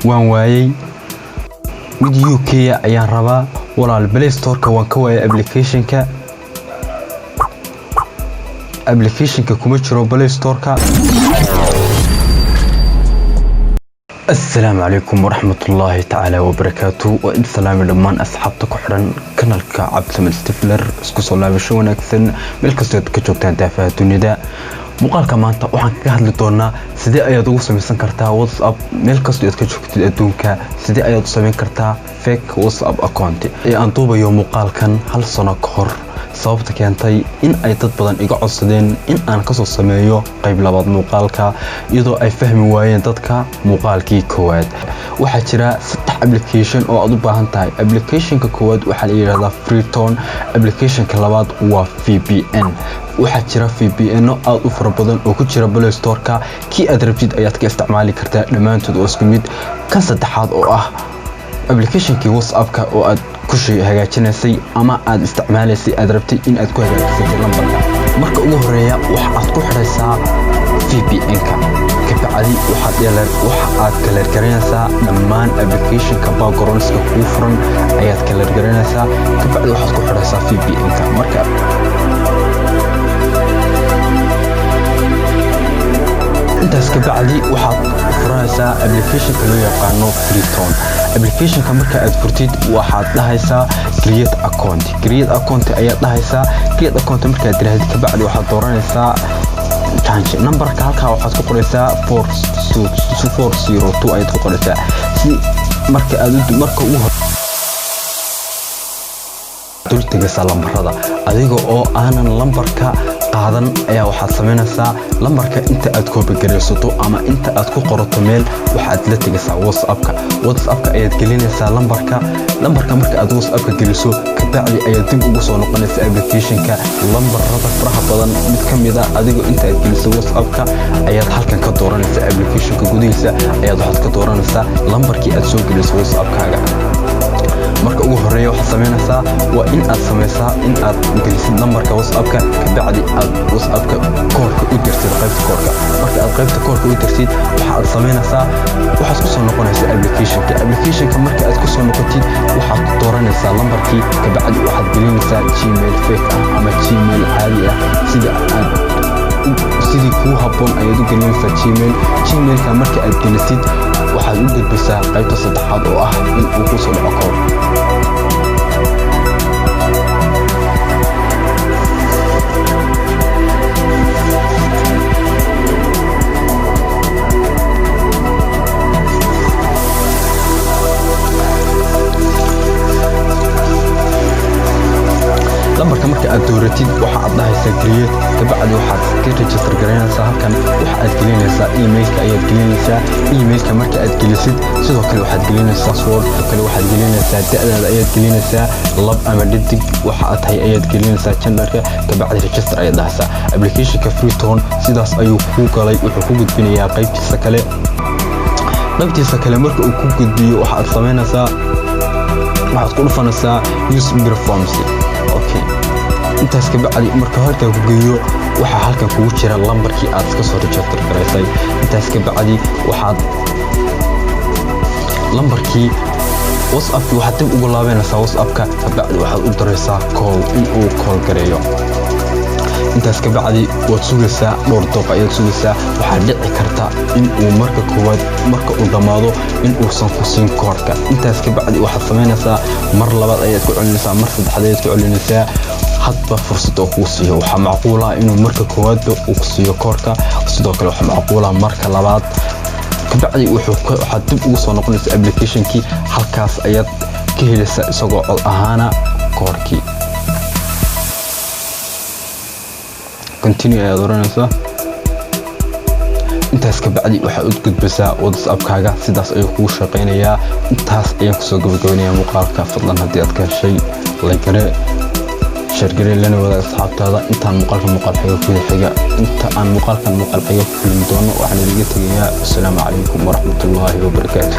Waan waayey. Mid UK ayaan rabaa, walaal. Play Storeka waan ka waayay applicationka. Applicationka kuma jiro Play Storeka. Asalaamu calaykum waraxmatullaahi tacaala wabarakaatu. Waa idin salaami dhammaan asxaabta ku xidhan kanalka Cabdisamed Stifler. Isku soo laabasho wanaagsan meel kastoo aad ka joogtaan daafaha dunida. Muuqaalka maanta waxaan kaga hadli doonaa sidee ayaad ugu samaysan kartaa WhatsApp meel kastoo aad ka joogtid adduunka. Sidee ayaad u samayn kartaa fake WhatsApp account? Ee aan duubayo muuqaalkan hal sano ka hor, sababta keentay in ay dad badan iga codsadeen in aan kasoo sameeyo qayb labaad muuqaalka, iyadoo ay fahmi waayeen dadka muuqaalkii koowaad. Waxaa jira saddex application oo aad u baahan tahay. Applicationka koowaad waxaa la yidhahdaa Freeton. Applicationka labaad waa VPN. Waxaa jira VPN aad u fara badan oo ku jira Play Storeka. Kii aad rabtid ayaad ka isticmaali kartaa, dhammaantood oo isku mid. Kan saddexaad oo ah applicationkii WhatsAppka oo aad ku hagaajinaysay ama aad isticmaalaysay, aad rabtay in aad ku hagaajisatay lambarka. Marka ugu horeeya waxa aad ku xidhaysaa VPN-ka. Kabacdi waxa aad clear garanaysaa dhammaan applicationka backgroundska kuu furan ayaad clear garanaysaa. Kabacdi waxaad ku xidhaysaa VPN-ka. Marka intaas kabacdi waxaad furanaysaa applicationka loo yaqaano Freeton. Applicationka marka aad furtid, waxaad dhahaysaa create account. Create account ayaad dhahaysaa. Create account markaad tirahdid, kabacdi waxaad dooranaysaa change numberka. Halkaa waxaad ku qoraysaa 4402 ayaad ku qoraysaa, si marka aad marka ugu dul tegaysaa lambarada. Adiga oo aanan lambarka qaadan ayaa waxaad samaynaysaa lambarka inta aad koobigaraysato ama inta aad ku qorato meel, waxaad la tegaysaa WhatsAppka. WhatsAppka ayaad gelinaysaa lambarka. Lambarka marka aad WhatsAppka geliso, kabacdi ayaad dib ugu soo noqonaysaa applicationka. Lambarada faraha badan mid ka mid a adigoo inta aad geliso WhatsAppka ayaad halkan ka dooranaysaa. Applicationka gudihiisa ayaad waxaad ka dooranaysaa lambarkii aad soo geliso WhatsAppkaaga. Marka ugu horeeya waxaad samaynaysaa waa in aad samaysaa in aad gelisid lambarka WhatsAppka, kabacdi aad WhatsAppka koodhka u dirtid, qaybta koodhka. Marka aad qaybta koodhka u dirtid, waxa aad samaynaysaa waxaad kusoo noqonaysaa applicationka. Applicationka marka aad kusoo noqotid, waxaad dooranaysaa lambarkii. Kabacdi waxaad gelinaysaa Gmail fake ah ama Gmail caadi ah. Sida aad sidii kuu habboon ayaad u gelinaysaa Gmail. Gmailka marka aad gelisid, waxaad u gudbaysaa qaybta saddexaad oo ah in uu kusoo dhaco kood. Lambarka marka aad dooratid, waxa aad dhahaysaa create. Kabacdi waxaad ka register garaynaysaa. Halkan waxa aad gelinaysaa emailka ayaad gelinaysaa. Emailka marka aad gelisid, sidoo kale waxaad gelinaysaa password. Sidoo kale waxaad gelinaysaa da'daada ayaad gelinaysaa, lab ama dhadig waxa aad tahay ayaad gelinaysaa, genderka. Kabacdi register ayaad dhahaysaa. Applicationka Freeton sidaas ayuu kuu galay. Wuxuu ku gudbinayaa qaybtiisa kale. Qaybtiisa kale marka uu ku gudbiyo, waxa aad samaynaysaa waxaad ku dhufanaysaa use performance. Okay, intaas kabacdi marka halkaa ku geeyo, waxaa halkan kugu jira lambarkii aad iska soo register garaysay. Intaas kabacdi waxaad lambarkii WhatsAppki waxaad dib ugu laabanaysaa WhatsAppka. Kabacdi waxaad u diraysaa call in uu call gareeyo. Intaas kabacdi waad sugaysaa, dhowr dooq ayaad sugaysaa. Waxaa dhici karta in uu marka koowaad marka uu dhammaado in uusan ku siin koodhka. Intaas kabacdi waxaad samaynaysaa mar labaad ayaad ku celinaysaa, mar saddexaad ayaad ku celinaysaa, hadba fursad oo kuu siiyo. Waxaa macquul ah inuu marka koowaadba uu ku siiyo koodhka. Sidoo kale waxaa macquul ah marka labaad. Kabacdi waxaad dib ugu soo noqonaysaa applicationkii. Halkaas ayaad ka helaysaa isagoo cod ahaana koodhkii. Continue ayaad oranaysaa. Intaas kabacdi waxaad u gudbaysaa WhatsAppkaaga. Sidaas ayuu kugu shaqaynayaa. Intaas ayaan kusoo gabagabanayaa muuqaalka. Fadlan haddii aad ka heshay, like garee, share garee, lana wadaag asxaabtaada. Intaan muuqaalka muuqaal xiga ku xiga, inta aan muuqaalkan muuqaal xiga ku kulmi doono, waxaan idiga tegayaa asalaamu calaykum waraxmatullaahi wabarakaatu.